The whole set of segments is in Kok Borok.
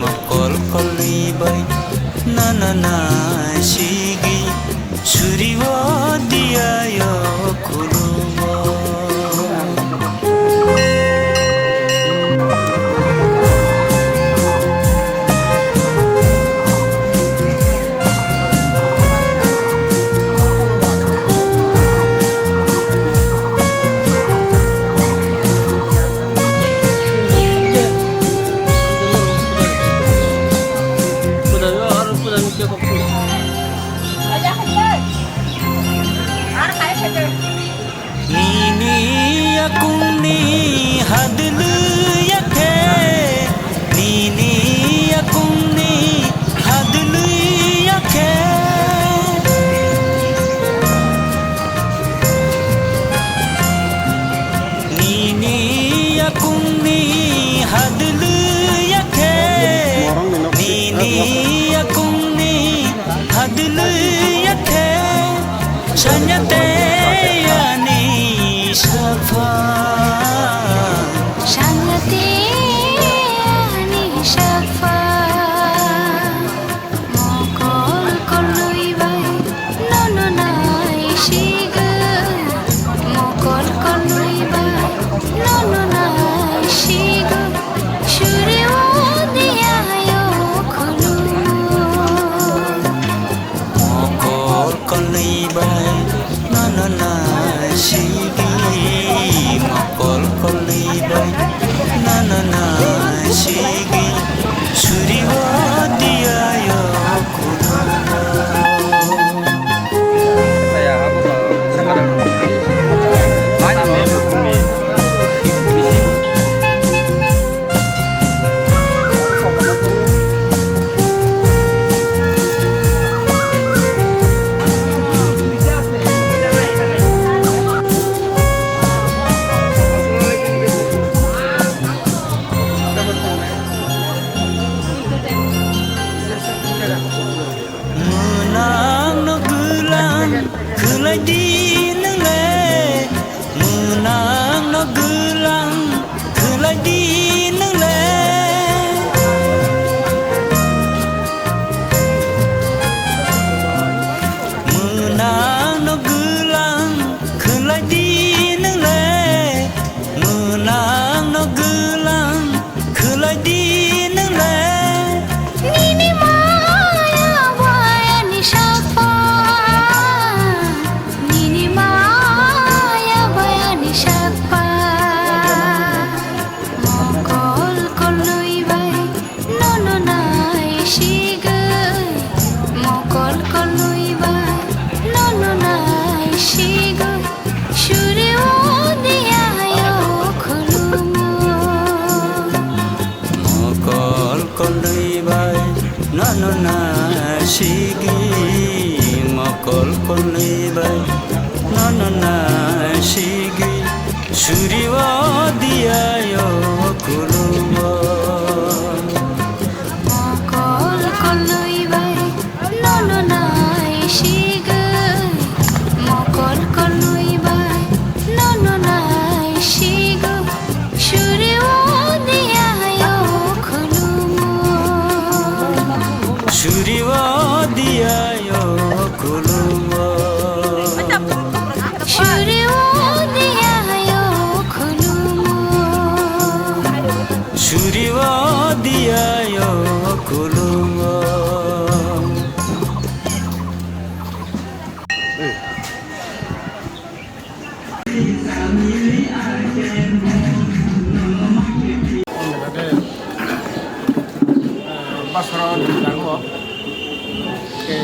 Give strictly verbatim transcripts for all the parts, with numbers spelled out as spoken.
Mokol kolwi bai nono nai sigi, suri o diya yo khulumo. Nini yakungni hadlwi yakhe, nini yakungni hadlwi yakhe. Nini yakungni hadlwi yakhe, nini yakungni hadlwi yakhe, sanya te ani sakha. Sanya te ani sakha. Mokol kolwi bai nono nai sigwi, mokol kolwi bai nono nai sigwi, suri o diya yo khulumo. Mokol kolwi bai nono nai sigi, mokol kolwi bai nono nai sigi, suri o diya yo khulumo. Mwnang no gwilang khwlai di nwng le, mwnang no gwilang khwlai di nwng le. Mwnang no gwilang khwlai di nwng le, mwnang no gwilang khwlai di nwng le. Nini maya bai ani sakha, nini maya bai ani sakha. Mokol kolwi bai nono nai sigwi, mokol kolwi bai nono nai sigwi, suri o diya yo khulumo. Mokol kolwi bai nono nai sigi, mokol kolwi bai nono nai sigi, suri o diya yo khulumo. Mokol kolwi bai nono nai sigwi, mokol kolwi bai nono nai sigwi, suri o diya yo khulumo. Suri o diya yo khulumo. Suri o diya yo khulumo. Suri o diya yo khulumo. Bosoro nangmo ke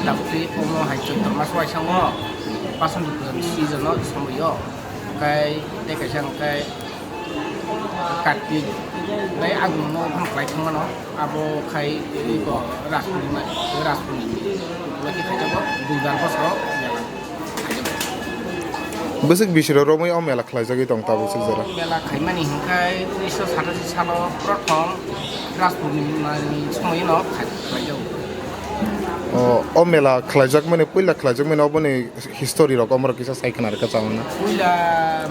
tabukti omo hai chwng tongma swai sango pasang season o samui o kai tei kaisa hwnkhe Kartik bai agungno phano khlai thangmano, abo khai iko Ras Purnima, Ras Purnima ulo khe khaijago duibar bosoro mela khaijago. Bwswk bisiro romwi o mela khlaijagwi tong tabuk swk jora? Mela khaimani hwnkhe unisho satashi salo prothom Ras Purnimani somoino khai-, khlaijago. O, o mela khlaijakmani, puila khlaijakmani oboni history rok omorok kisa sai khna rwkha chawna. Puila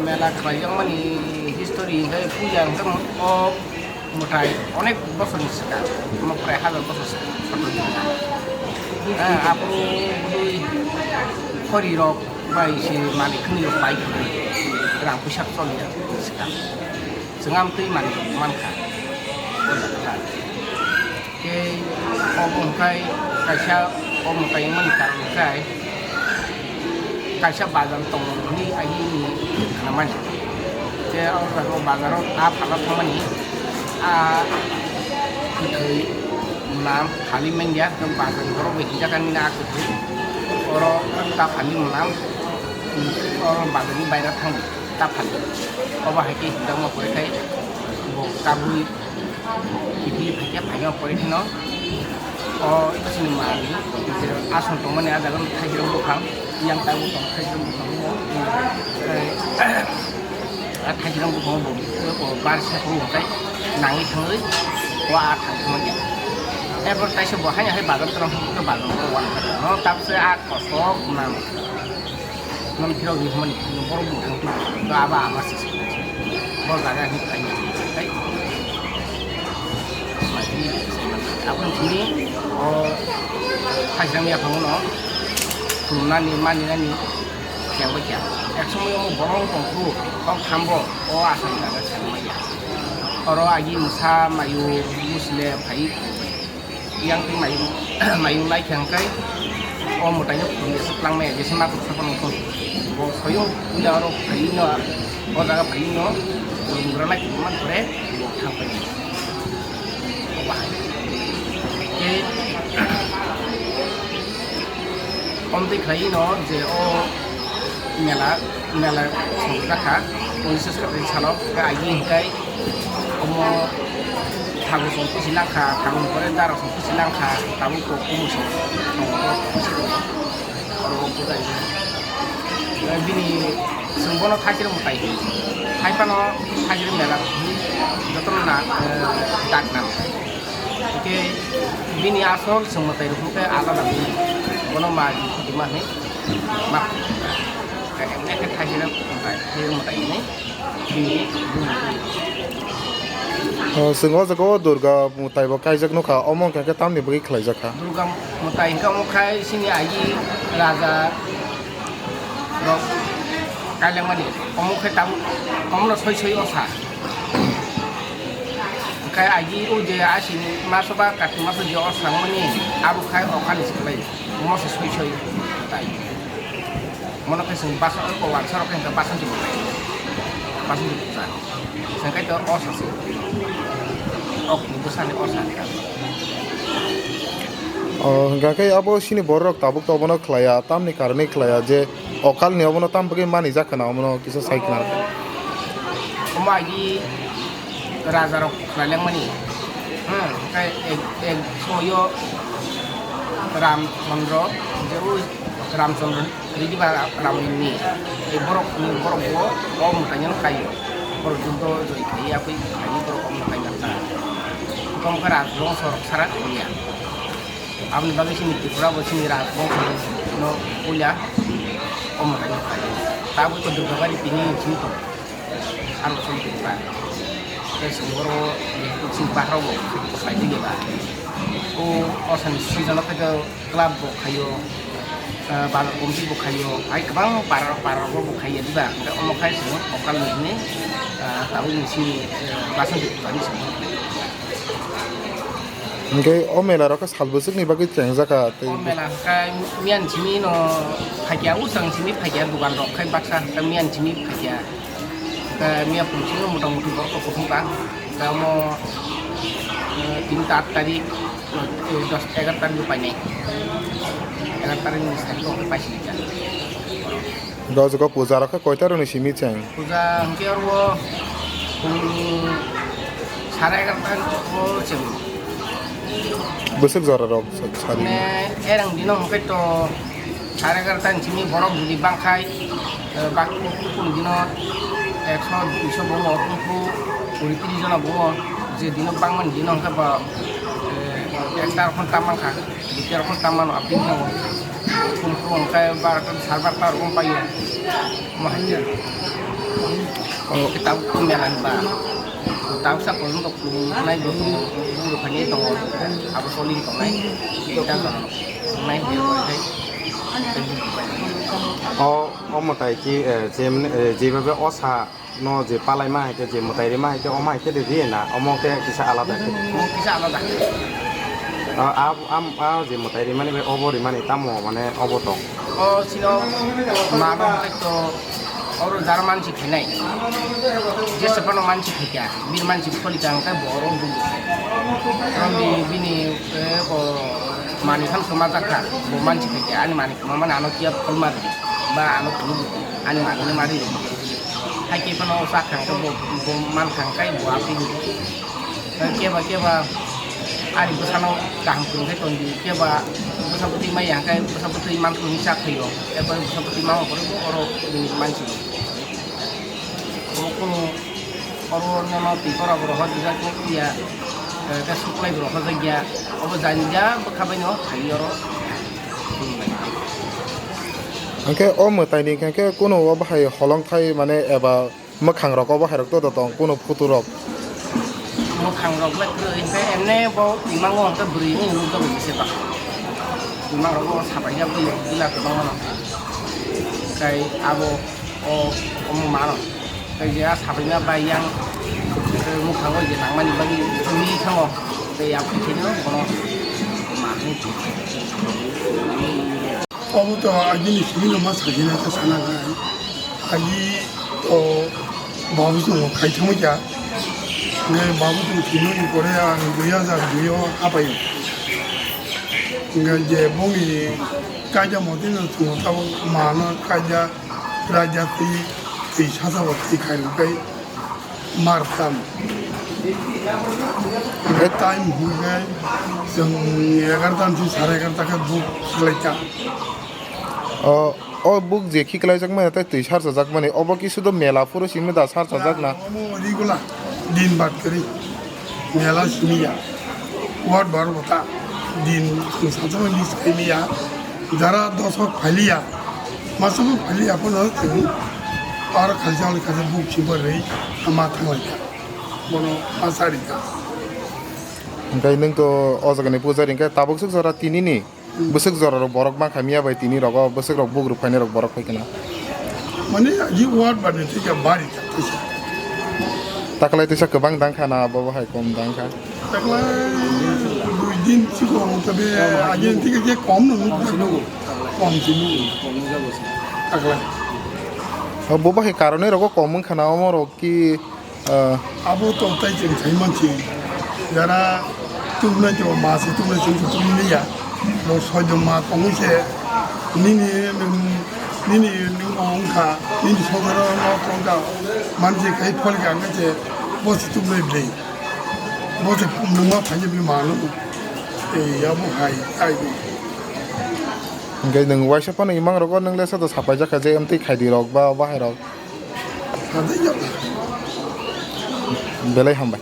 mela khlaijakmani history hwnkhe puila hwnkhe o Mwtai onek bosorni swkang, omo prai hazar bosor swkang. Eh, aphuru bwdwi khorirok bai se manwi khwnwirok pai khwnwi rang puisa choliya swkang. Chwng amtwi manwi rok mankha. O jaga kha. Tei obo hwnkhe kaisa o mwtai wngmani karon hwnkhe kaisa bazar tongo hwnwi agini khnamani. Tei o jaga o bazar o a phala thangmani a kwthwi mwnam phali manya, bazar ni borok bai hinjakha nini a kwthwi. Oro ta phali mwnam, oro bazar ni baira thangdi ta phali. Obo hai khe hinjakma pore khai bo kabui Kiphilwi phaikhe phaima pore kheno o chini mani je aswk tongmani a jaga thaisirok buphang, yang tabuk tong thaisirok buphang bo, eh, a thaisirok buphang bo, bo bar se phuru hwnkhe nangwi thangwi o a thang thangmani. Erpor taisa bo haino hai bazar tong thangkhe bazar bo uansukha no tabse a kosok nang. Nang phirok ni hwnmani borok bwthang tu to aba ama se se bo jaga ni khai ni tai. Aboni simi o khaijang ya phang no khulumnani maninani khe bai kha. Ek somoi omo borok tong khu kok thambo o asai jaga se mai ya. Oro agi msa mayu musle phai. Yang twi mayung, mayung lai khe hwnkhe o mwtaino khulumya se twlang maya jesa natok saphano wngkha. Bo soyo puila oro phaino, o jaga phaino khulumgrana khulumma kore bo thang pai. Oba hai. Tei omtwi khlai no je o mela, mela songjakha unisho salo khe agi hwnkhe. Omo thago song pusi langkha, thago ni pore daro song pusi langkha, tabuk kok kumu song tongo, kok kumu song tongo. Oro o budai. Bini chwng bono thaisirok mwtai. Hai phano thaisirok mela jotono na, eh, dak nang. Hwnkhe bini asol chwng mwtai rok hwnkhe alada bini. Bono ma di khudi ma hwnwi ma. Ekhe thaisirok mwtai, thaisirok mwtai hwnwi. O, chwng o jaga o Durga mwtai bo kaijak nukha, omo wngkha khe tamni bagwi khlaijak kha? Durga mwtai hwnkhe omo khai chini agi raja rok kailaimani, omo khai tabuk omono soi soi o sa. Khai agi o je asini maso ba Kartik maso je o sangmani abo khai o kali se khlai, omo se soi soi tai. Mono khe chwng basa o wansa rok khe basan di bukai. Basan di bukai. Chwng khe to o sasi. Ok, ni bwsani o sani. O, hwnkha khe abo sini borok tabuk to obono khlaiya, tamni karwi khlaiya je o kalni obono tam bagwi mani jak khna omono kisa sai khna. Omo agi raja rok khlai langmani. Hmm, khe ek, ek soyo Ram Chandra, je o Ram Chandra Ridi ba Ramni ni, e borok ni borok bo o mwtai no kai. Borok juddo joi khai ya, koi khai borok o mwtai no kai. Kom khe rajbongso rok sara ya. Aboni bagwi chini Tripura bo chini rajbongso no puila o mwtai no kai. Tabo to Durgabari tini chini to. Aro chini Tripura. Tei chini oro chini bahra bo sai di ba. O, o sani season o khe club bo khaio, ah, bazar committee bo khaio, hai kwbang para, para rok bo khaio, diba? Hwnkhe omo khai se lokal ni hwnwi, ah, tabuk ni simi, eh, basan di kwbani se. Hwnkhe o mela rok khe sal bwswk ni bagwi chengjak kha tei. O mela hwnkhe miyan simi no phaikya, usang simi phaikya, dukan rok khai baksa hwnkhe miyan simi phaikya. Hwnkhe miya phung simi motamuti borok rok kuthum kha. Hwnkhe omo, eh, tin ta aat tarik, eh, dos egar tarik painai. Egar tarik ni sari kok paisini kha. Hwnkhe o jaga puja rok khe koita rok ni simi cheng? Puja hwnkhe oro, um, sare egar tarik o cheng. Bwswk jora rok sa-, sari? Mane erang dino hwnkhe to sare egar tarik simi borok jodi bangkhai, eh, bak kunu dino ekso duiso bongo, kunu kuri tris jona bongo, je dino bangmani dino hwnkhe bo, eh, ekta rok tam mankha, dui ta rok tam mano, aboni thango kunu kunu hwnkhe barota sar barota rok paio, omo hai khe. Omo khe tabuk mela ni ba. Tangsa kolong to khulum nai bo tongo, bo rwphani tongo, abo soli tongnai, ta tongo, nai bo rwphai. O, o mwtai ki, eh, je, eh, jebabe o sa no je palai ma hai khe, je mwtai ri ma hai khe, o ma hai khe de di na, omo khe kisa alada khe. Omo kisa alada. A, a, a, a je mwtai ri mani bai obo ri mani tamo mane obo tong. O sino mano to oro jar mansi khainai. Jesa phano mansi khaikha, bini mansi pholi kha hwnkhe bo oro bugo. Oro bini, bini, eh, o mani phano kwma jakha, bo mansi khaikha, ani mani kwma mani ano kiya phol mari, ba ano phunuk ani mani no mari. Hai khe phano o chak kha hwnkhe bo, bo man kha hwnkhe bo aphi. Keba keba ari bwsano kaham kwrwng khe tongdi, keba bwsa bwtwi maya hwnkhe bwsa bwtwi manthokni chak phaio, ekbar bwsa bwtwi mama pore bo oro mansi. Obo kunu oro nono twi kora bo rohor jijak ya, khe suklai bo rohor jak ya, obo jani ja bwkha baino phai oro. Hwnkhe o mwtaini hwnkhe kunu o bahai holongthai mane eba Mwkhang rok obo hai rok todo tong, kunu photo rok. Mwkhang rok bai kwrwi, hwnkhe emne bo imango hwnkhe bwrwi wng nukjago bisi ba. Imang rogo sabaijak bai gila kwbangma no. Tei abo o omo mano. Tei je a sabaima bai yang mwkhango je nangmani bagwi wi thango. Tei a phuisaino bono ma hwnwi. Obo to agini simi no ma sajina ta sana gai. Agi to babu chwng khai thangwi kha. Hwnkhe babu chwng thwimani pore ang dui hajar dui o hapai o. Hwnkhe je bongni kaida motino chwng tabuk mano kaida raida twi twi sacha bo twi khai rwkhe. Marcham. Hwnkhe time hwnkhe chwng egarota ni sare egarota khe book khiklaikha. O, o book je khiklaijak mani tei twi sarchajak mani, obo khe sudo mela phuru simi da sarchajak na? Omo regular din bad kwrwi mela simi ya. Ward bar bota din chwng sacha miss khaimaya. Jara dosok phailiya, masuk phailiya phano chwng aro khalsa hwnwi khalsa book simi rwi ma thanglaikha. Bono ma charikha. Hwnkhe nwng to o jagani pujari hwnkhe tabuk swk jora tinini bwswk jora rok borok mankha miya bai tini rogo bwswk rok book rwphainai rok borok phaikhwna. Mane agi ward bani thika bari thaksa. Taklai tisa kwbang dangkha na abo bo hai kom dangkha? Taklai dui din sigo tabe agi thika je kom no nuk kom si nuk taklai. O bo bo hai karonai rogo kom wngkha na omo rok ki Ah. Abo to tai chwng sai mansi, jara tubunai to ma se tubunai chwng to tubunai ya. Bo soido ma tongwi se nini, nini, nini wngkha, nini songkaro no tongkha, mansi khai pholka wngkha se bo se tubunai bwlai. Bo se nungma phaini bini ma no. Ei abo hai ai. Hwnkhe nwng waisa phano imang rogo nwng lesa to sapaijak kha je amtwi khaidi rok ba bahai rok. Belai hambai.